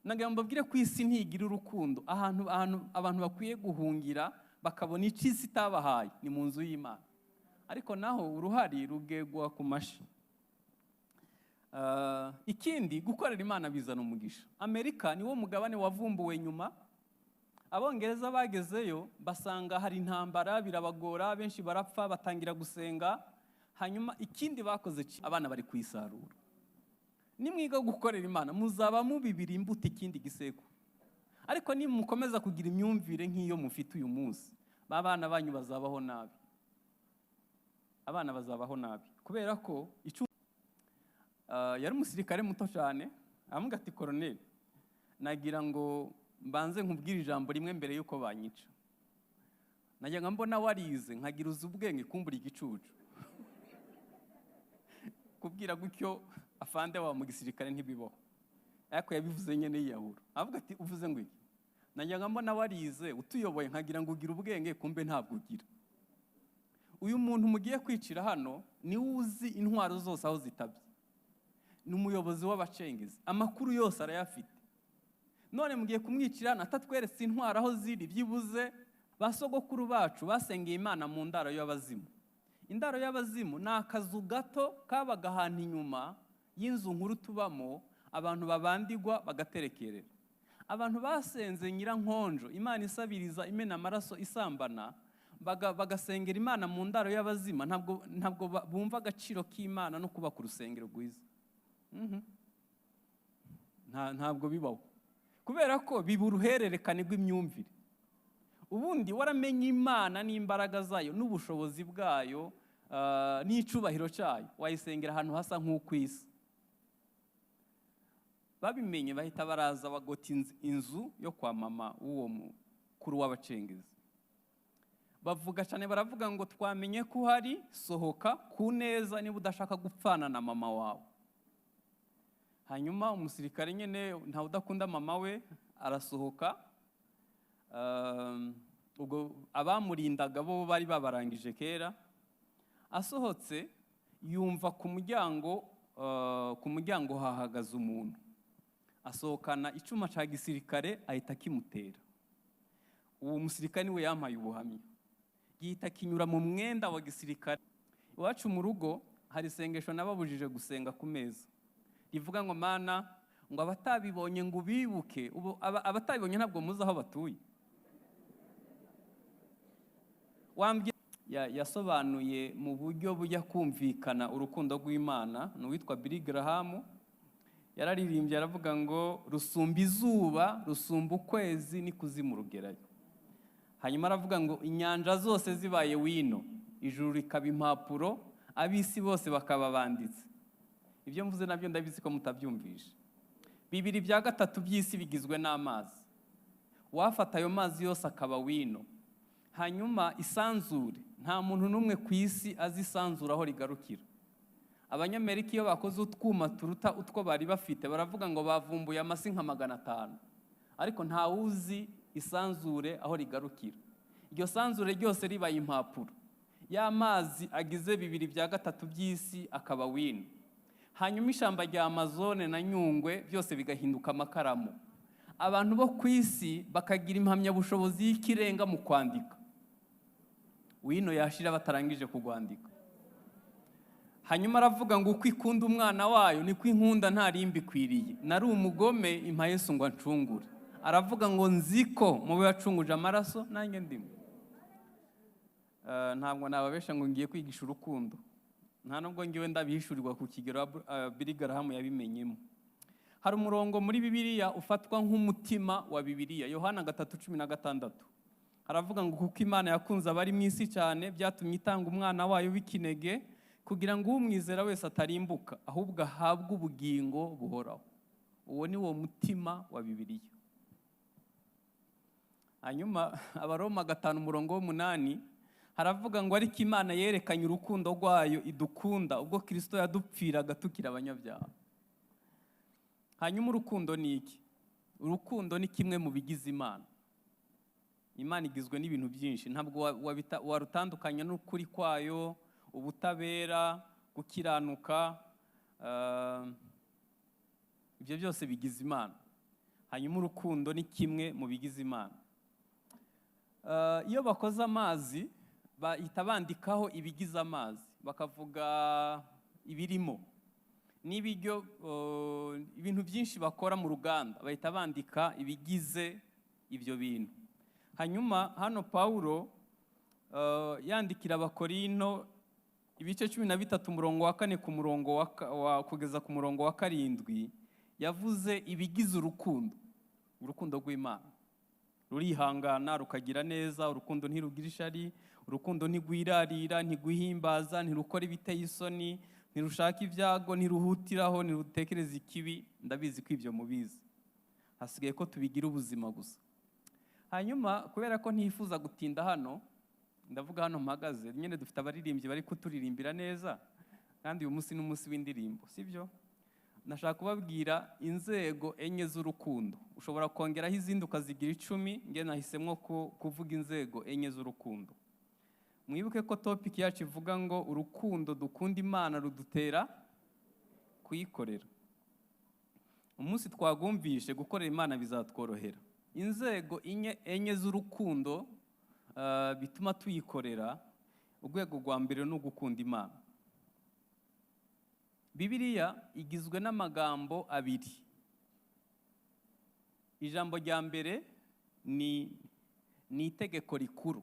Nagira ngo mbabwire ko isi ntigira urukundo. Ahantu abantu bakwiye guhungira bakabona icyo isi itabahaye ni mu nzu y'Imana, ariko naho uruhari rugegwa ku mashi. Ikindi, gukorera Imana bizana umugisha. Amerika niwo mugabane wavumbuwe nyuma. Abongereza bagezeyo basanga hari intambara, birabagora, benshi barapfa, batangira gusenga. Hanyuma ikindi bakoze, abana bari kuyisarura. Nimwiga gukorera Imana muzaba mubibira imbuto ikindi gisekuru, ariko nimukomeza kugira imyumvire nk'iyo mufite uyu munsi, ba bana banyu bazabaho nabi. Abana bazabaho nabi kubera ko yari umusirikare muto cyane. Aramubwira ati: "Koroneli, nagira ngo mbanze nkubwire ijambo rimwe mbere y'uko banyica. Najyaga mbona warize, nkagira uzi ubwenge, kumbura igicucu." Kubwira gutyo afande wa mu gisirikare ntibibaho, ariko yabivuze nyine yiyahura. Avuga ati: "Uvuze ngo iki?" "Najyaga mbona warize, utuyoboye, nkagira ngo ugire ubwenge, kumbe ntabwo ugira. Uyu muntu mugiye kwicira hano niwe uzi intwaro zose aho zitabye, ni umuyobozi w'abacengezi, amakuru yose arayafite. None mugiye kumwicira hano atatweretse intwaro aho ziri." Byibuze ba sogokuru bacu basengeye Imana mu ndaro y'abazimu. Indaro y'abazimu ni akazu gato kabaga ahantu inyuma y'inzu nkuru tubamo, abantu babandigwa bagaterekerera. Abantu basenze Nyirankonjo, Imana isabiriza, imena amaraso, isambana, bagasengera Imana mu ndaro y'abazima, ntabwo bumva agaciro k'Imana no kubaka urusengero rwiza. Ntabwo bibaho, kubera ko biba uruhererekane rw'imyumvire. Ubundi waramenye Imana n'imbaraga zayo n'ubushobozi bwayo, n'icubahiro cyayo, wayisengera ahantu hasa nk'uko isi. Babimenye bahita baraza bagota inzu yo kwa mama w'uwo mukuru w'abacengezi. Bavuga cyane, baravuga ngo: "Twamenye ko uhari, sohoka ku neza niba udashaka gupfana na mama wawe." Hanyuma umusirikare nyine, ntawe udakunda mama we, arasohoka. Ubwo abamurindaga bo bari babarangije kera. Asohotse yumva ku muryango hahagaze umuntu. Asohokana icuma cya gisirikare, ahita akimutera. Uwo musirikare niwe yampaye ubuhamya. Gihita kinyura mu mwenda wa gisirikare. Iwacu mu rugo hari isengesho nababujije gusenga ku meza, rivuga ngo: "Mana, ngo abatabibonye ngo ubibuke." Ubu abatabibonye ntabwo muzi aho batuye. Wambwiye yasobanuye mu buryo bujya kumvikana urukundo rw'Imana ni uwitwa Billy Graham. Yararirimbye, aravuga ngo: "Rusumba izuba, rusumba ukwezi, n'ikuzimu rugerayo." Hanyuma aravuga ngo: "Inyanja zose zibaye wino, ijuru rikaba impapuro, ab'isi bose bakaba banditse." Ibyo mvuze nabyo ndabizi ko mutabyumvishe. 2/3 by'isi bigizwe n'amazi. Wafata ayo mazi yose akaba wino, hanyuma isanzure, nta muntu n'umwe ku isi azi isanzure aho rigarukira. Abanyamerika iyo bakoze utwuma turuta utwo bari bafite, baravuga ngo bavumbuye amasi nka 500, ariko ntawuzi isanzure aho rigarukira. Iryo sanzure ryose ribaye impapuro, y'amazi agize 2/3 by'isi akaba wino, hanyuma ishyamba rya Amazone na Nyungwe byose bigahinduka amakaramu, abantu bo ku isi bakagira impamyabushobozi y'ikirenga mu kwandika, wino yashira batarangije kugwandika. Hanyuma aravuga ngo: "Uko ikunda umwana wayo niko inkunda, nta rimbi ikwiriye. Nari umugome, impa Yesu ngo ancungure." Aravuga ngo: "Nzi ko mu bo yacunguje amaraso nanjye ndimo." Ntabwo nababesha ngo ngiye kwigisha urukundo, nta nubwo ngiwe ndabihishurirwa ku kigero Billy Graham yabimenyemo. Hari umurongo muri Bibiliya ufatwa nk'umutima wa Bibiliya, Yohana 3:16. Haravuga ngo: "Kuko Imana yakunze abari mu isi cyane, byatumye itanga umwana wayo w'ikinege, kugira ngo umwizera wese atarimbuka, ahubwo ahabwe ubugingo buhoraho." Uwo ni wo mutima wa Bibiliya. Hanyuma Abaroma 5 umurongo w'8 haravuga ngo: "Ariko Imana yerekanye urukundo rwayo idukunda ubwo Kirisito yadupfiraga tukiri abanyabyaha." Hanyuma urukundo ni iki? Urukundo ni kimwe mu bigize Imana. Imana igizwe n'ibintu byinshi, ntabwo warutandukanya n'ukuri kwayo, ubutabera, gukiranuka, ibyo byose bigize Imana. Hanyuma urukundo ni kimwe mu bigize Imana. Iyo bakoze amazi bahita bandikaho ibigize amazi, bakavuga ibirimo n'ibiryo, ibintu byinshi bakora mu ruganda bahita bandika ibigize ibyo bintu. Hanyuma hano Pawulo yandikira Abakorinto ibice 13 umurongo wa 4 ku murongo wa kugeza ku murongo wa 7, yavuze ibigize urukundo. Urukundo rw'Imana rurihangana, rukagira neza, urukundo ntirugira ishari, urukundo ntigwirarira, ntigwihimbaza, ntirukora ibiteye isoni, ntirushaka ibyago, ntiruhutiraho, ntirutekereza ikibi. Ndabizi ko ibyo mubizi, hasigaye ko tubigira ubuzima gusa. Hanyuma kubera ko ntifuza gutinda hano, ndavuga hano mpagaze nyine dufite abaririmbyi bari kuturirimbira neza, kandi uyu munsi ni umunsi w'indirimbo, sibyo? Nashaka kubabwira inzego 4 z'urukundo. Ushobora kongeraho izindi ukazigira 10, nge nahisemo kuvuga inzego 4 z'urukundo. Mwibuke ko topic yacu ivuga ngo urukundo dukunda Imana rudutera kuyikorera. Umunsi twagumvishe gukorera Imana bizatworohera. Inzego 4 z'urukundo bituma tuyikorera. Urwego rwa mbere ni ugukunda Imana. Bibiliya igizwe n'amagambo 2. Ijambo rya mbere ni itegeko rikuru.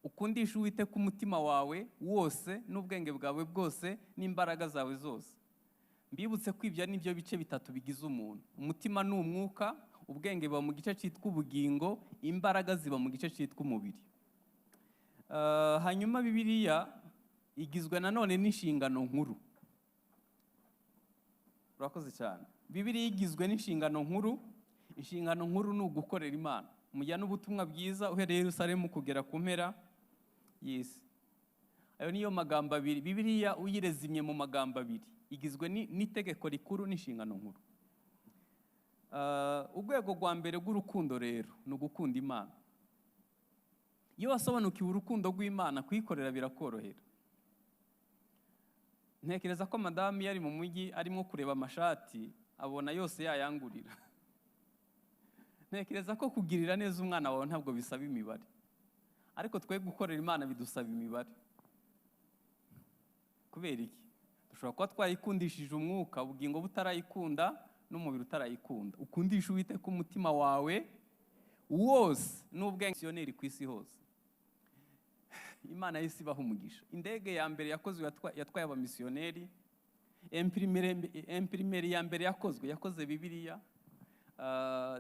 Ukundisha Uwiteka umutima wawe wose n'ubwenge bwawe bwose n'imbaraga zawe zose. Mbibutse ko ibyo ni byo bice 3 bigize umuntu. Umutima ni umwuka, ubwenge buba mu gice cyitwa ubugingo, imbaraga ziba mu gice cyitwa umubiri. Hanyuma Bibiliya igizwe nanone n'inshingano nkuru. Urakoze cyane. Bibiliya igizwe n'inshingano nkuru. Inshingano nkuru ni ugukorera Imana. Mujyana ubutumwa bwiza uhereye Yerusalemu kugera ku mpera y'isi. Ayo niyo magambo 2. Bibiliya uyirezimye mu magambo 2. Igizwe n'itegeko rikuru n'inshingano nkuru. Urwego rwa mbere rw'urukundo rero ni ugukunda Imana. Iyo wasobanukiwe urukundo rw'Imana, kuyikorera birakorohera. Ntekereza ko madamu yari mu mujyi arimo kureba amashati abona yose yayangurira. Ntekereza ko kugirira neza umwana wawe ntabwo bisaba imibare, ariko twe gukorera Imana bidusaba imibare. Kubera iki? Dushobora kuba twayikundishije umwuka, ubugingo butarayikunda n'umubiri utarayikunda. Ukundisha Uwiteka umutima wawe wose n'ubwenge. Misiyoneri ku isi hose, Imana y'isi ibaha umugisha. Indege ya mbere yakozwe yatwaye abamisiyoneri. Imprimeri ya mbere yakozwe yakoze Bibiliya.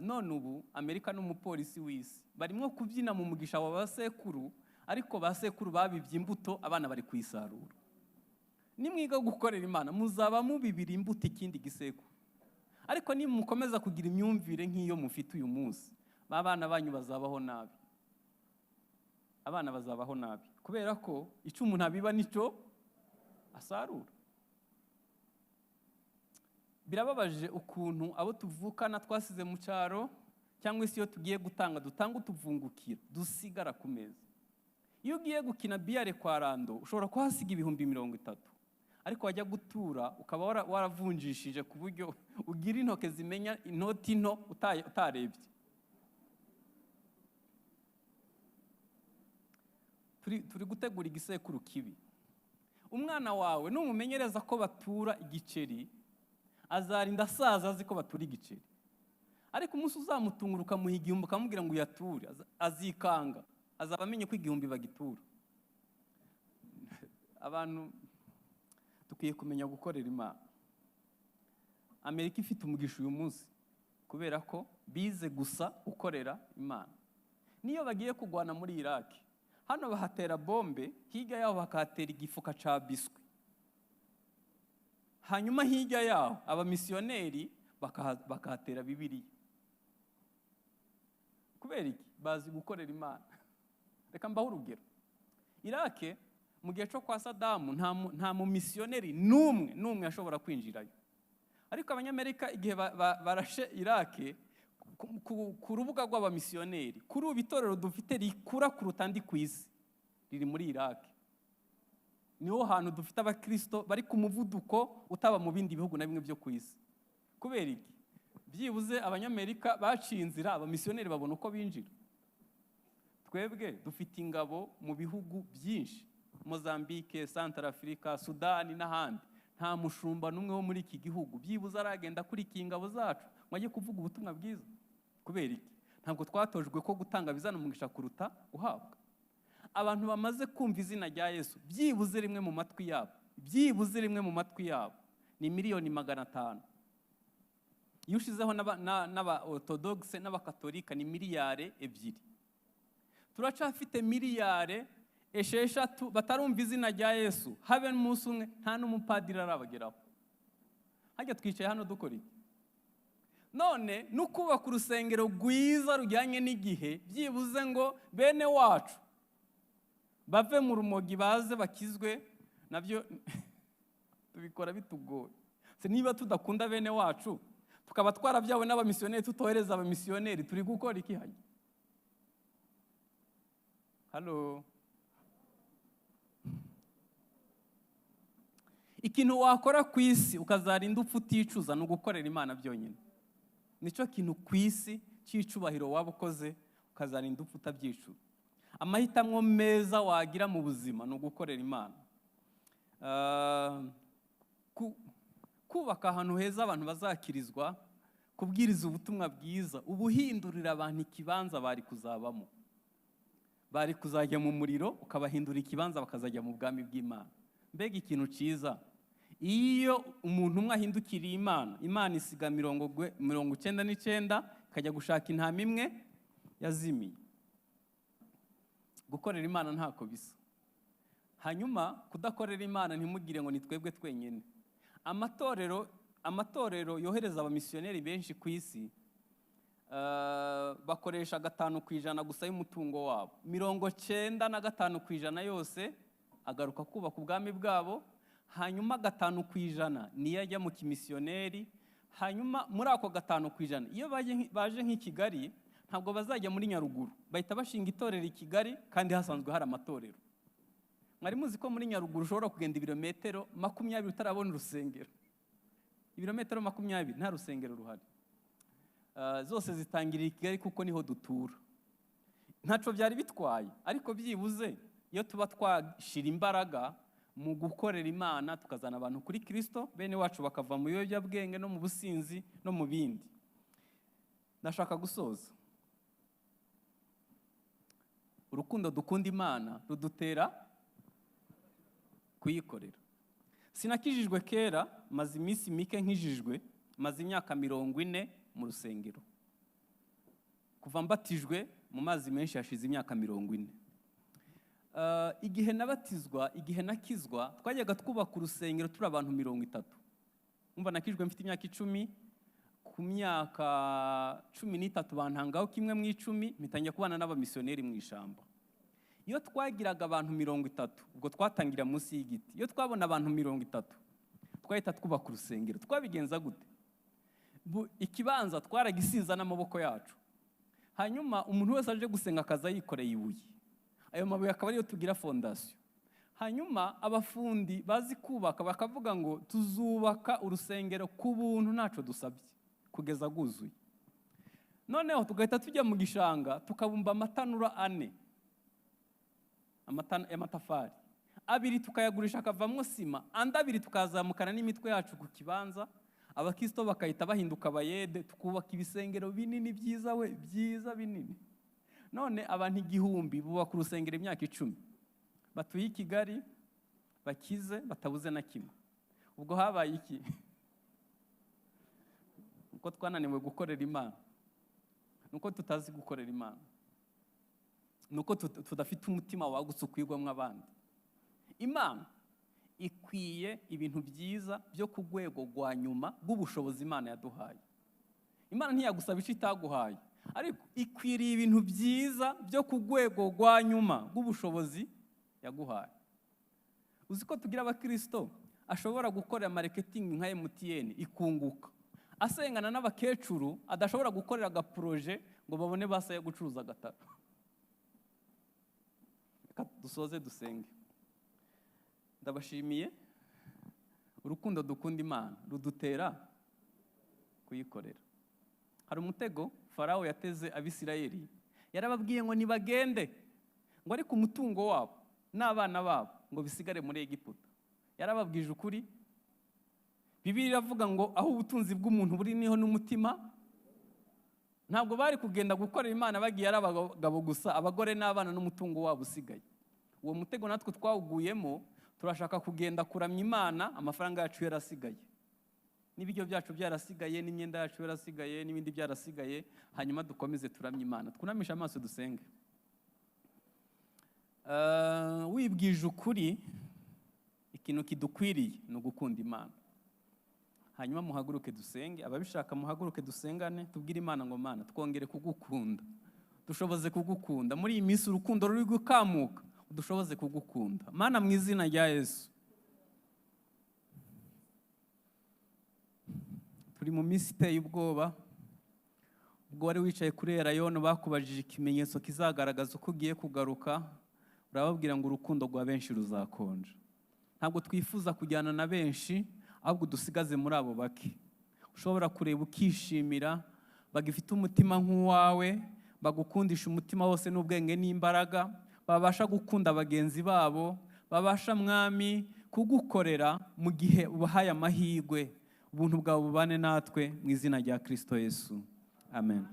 None ubu Amerika n'umupolisi w'isi barimo kubyina mu mugisha wa basekuru, ariko basekuru babibye imbuto, abana bari kuyisarura. Nimwiga gukorera Imana muzaba mubibira imbuto ikindi gisekuru. Ariko nimukomeza kugira imyumvire nk'iyo mufite uyu munsi, abana banyu bazabaho nabi. Abana bazabaho nabi kubera ko icyo umuntu abiba nicyo asarura. Birababaje ukuntu abo tuvukana twasize mu cyaro, cyangwa se iyo tugiye gutanga dutanga utuvungukira dusigara ku meza. Iyo ugiye gukina biyare kwa Rando ushobora kuhasiga 30,000, ariko wajya gutura ukaba waravunjishije ku buryo ugira intoke zimenya inoti nto utarebye. Turi gutegura igisekuru kibi. Umwana wawe numumenyereza ko batura igiceri, azarinda asaza azi ko batura igiceri. Ariko umunsi uzamutunguruka muha 1000 ukamubwira ngo uyature, azikanga, azaba amenye ko 1000 bagitura. Abantu dukwiye kumenya gukorera Imana. Amerika ifite umugisha uyu munsi kubera ko bize gusa gukorera Imana. Niyo bagiye kugwana muri Iraq, hano bahatera bombe, hirya yaho bakahatera igifuka ca biswi. Hanyuma hirya yaho abamisiyoneri bakahatera Bibiliya. Kubera iki? Bazi gukorera Imana. Reka mbahe urugero. Iraq mu gihe cyo kwa Saddam nta mumisiyoneri n'umwe yashobora kwinjirayo. Ariko abanyamerika igihe barashe Iraq ku rubuga rw'abamisiyoneri, kuri ubu itorero dufite rikura kuruta andi ku isi riri muri Iraq. Niho hantu dufite abakristo bari ku muvuduko utaba mu bindi bihugu na bimwe byo ku isi. Kubera iki? Byibuze Abanyamerika baciye inzira, abamisiyoneri babona uko binjira. Twebwe dufite ingabo mu bihugu byinshi, Mozambique, Centrafrica, Sudani n'ahandi. Nta mushumba n'umwe wo muri iki gihugu byibuze aragenda akurikiye ingabo zacu ngo ajye kuvuga ubutumwa bwiza. Kubera iki? Ntabwo twatojwe ko gutanga bizana umugisha kuruta guhabwa. Abantu bamaze kumva izina rya Yesu byibuze rimwe mu matwi yabo, byibuze rimwe mu matwi yabo, ni 500,000,000. Iyo ushizeho n'aba orthodoxe n'abakatolika ni 2 miliyari. Turacafite 6 miliyari batarumva izina rya Yesu habe n'umunsi umwe, nta n'umupadiri arabageraho. Hajya twicaye hano dukora iki? None no kubaka urusengero rwiza rujyanye n'igihe, byibuze ngo bene wacu bave mu rumogi baze bakizwe, nabyo tubikora bitugoye. Se niba tudakunda bene wacu, tukaba twarabyawe n'abamisiyoneri, tutohereza abamisiyoneri, turi gukora iki hajya? Halo, ikintu wakora ku isi ukazarinda upfa uticuza ni ugukorera Imana byonyine. Nicyo kintu ku isi cy'icubahiro waba ukoze ukazarinda upfa utabyicuza. Amahitamo meza wagira mu buzima ni ugukorera Imana. Kubaka ahantu heza abantu bazakirizwa, kubwiriza ubutumwa bwiza, ubuhindurira abantu ikibanza bari kuzabamo. Bari kuzajya mu muriro, ukabahindura ikibanza bakazajya mu bwami bw'Imana. Mbega ikintu cyiza! Iyo umuntu umwe ahindukiriye Imana, Imana isiga 99 ikajya gushaka intama imwe yazimiye. Gukorera Imana ntako bisa. Hanyuma kudakorera Imana, ntimugire ngo ni twebwe twenyine. Amatorero yohereza abamisiyoneri benshi ku isi, bakoresha 5% gusa y'umutungo wabo. 95% yose agaruka kubaka ubwami bwabo, hanyuma 5% niyo ajya mu kimisiyoneri. Hanyuma muri ako 5%, iyo baje nk'i Kigali, ntabwo bazajya muri Nyaruguru, bahita bashinga itorero i Kigali kandi hasanzwe hari amatorero. Mwari muzi ko muri Nyaruguru ushobora kugenda ibirometero 20 utarabona urusengero? Ibirometero 20 nta rusengero ruhari. Zose zitangirira i Kigali kuko niho dutura. Ntaco byari bitwaye, ariko byibuze iyo tuba twashira imbaraga mu gukorera Imana, tukazana abantu kuri Kristo, bene wacu bakava mu biyobyabwenge no mu businzi no mu bindi. Ndashaka gusoza. Urukundo dukunda Imana rudutera kuyikorera. Sinakijijwe kera, maze iminsi mike nkijijwe, maze imyaka 40 mu rusengero. Kuva mbatijwe mu mazi menshi hashize imyaka 40. Igihe nabatizwa, igihe nakizwa, twajyaga twubaka urusengero turi abantu 30. Umva, nakijwe mfite imyaka 10, ku myaka 13 bantangaho kimwe mu 10, mpita kubana n'abamisiyoneri mu ishamba. Iyo twagiraga abantu 30, ubwo twatangira munsi y'igiti. Iyo twabona abantu 30, twahita twubaka urusengero. Twabigenza gute? Ikibanza twaragisiza n'amaboko yacu. Hanyuma umuntu wese aje gusenga akaza yikoreye ibuye. Ayo mabuye akaba ariyo tugira fondasiyo. Hanyuma abafundi bazi kubaka bakavuga ngo tuzubaka urusengero ku buntu, ntaco dusabye, kugeza rwuzuye. Noneho tugahita tujya mu gishanga tukabumba amatanura 4 y'amatafari, 2 tukayagurisha akavamwo sima, andi 2 tukazamukana n'imitwe yacu ku kibanza. Abakristo bakahita bahinduka abayede, tukubaka ibisengero binini byiza we, byiza binini. None abantu 1000 bubaka urusengero imyaka 10, batuye i Kigali, bakize, batabuze na kimwe. Ubwo habaye iki? Uko twananiwe gukorera Imana, nuko tutazi gukorera Imana, nuko tudafite umutima wagutse ukwigwamwo abandi. Imana ikwiye ibintu byiza byo ku rwego rwa nyuma rw'ubushobozi Imana yaduhaye. Imana ntiyagusaba icyo itaguhaye, ariko ikwiriye ibintu byiza byo ku rwego rwa nyuma rw'ubushobozi yaguhaye. Uzi ko tugira abakristo ashobora gukorera marketing nka MTN ikunguka, asengana n'abakecuru adashobora gukorera agaporoje ngo babone basa yo gucuruza agataro. Reka dusoze dusenge. Ndabashimiye. Urukundo dukunda Imana rudutera kuyikorera. Hari umutego Farawo yateze Abisirayeli. Yarababwiye ngo nibagende, ngo ariko umutungo wabo n'abana babo ngo bisigare muri Egiputa. Yarababwije ukuri. Bibiliya iravuga ngo aho ubutunzi bw'umuntu buri niho n'umutima. Ntabwo bari kugenda gukorera Imana bagiye ari abagabo gusa, abagore n'abana n'umutungo wabo usigaye. Uwo mutego natwe twawuguyemo, turashaka kugenda kuramya Imana, amafaranga yacu yarasigaye, n'ibiryo byacu byarasigaye, n'imyenda yacu yarasigaye, n'ibindi byarasigaye, hanyuma dukomeze turamye Imana. Twunamishe amaso dusenge. Wibwije ukuri, ikintu kidukwiriye ni ugukunda Imana. Hanyuma muhaguruke dusenge, ababishaka muhaguruke dusengane, tubwire Imana ngo Mana twongere kugukunda, dushoboze kugukunda. Muri iyi minsi urukundo ruri gukamuka, udushoboze kugukunda. Mana, mu izina rya Yesu, turi mu minsi iteye ubwoba. Ubwo wari wicaye kuri Elayono bakubajije ikimenyetso kizagaragaza uko ugiye kugaruka, urababwira ngo urukundo rwa benshi ruzakonja. Ntabwo twifuza kujyana na benshi, ahubwo dusigaze muri abo bake ushobora kureba ukishimira, bagifite umutima nk'uwawe, bagukundisha umutima wose n'ubwenge n'imbaraga, babasha gukunda bagenzi babo, babasha Mwami kugukorera mu gihe ubahaye amahirwe. Ubuntu bwawe bubane natwe mu izina rya Kristo Yesu, amen.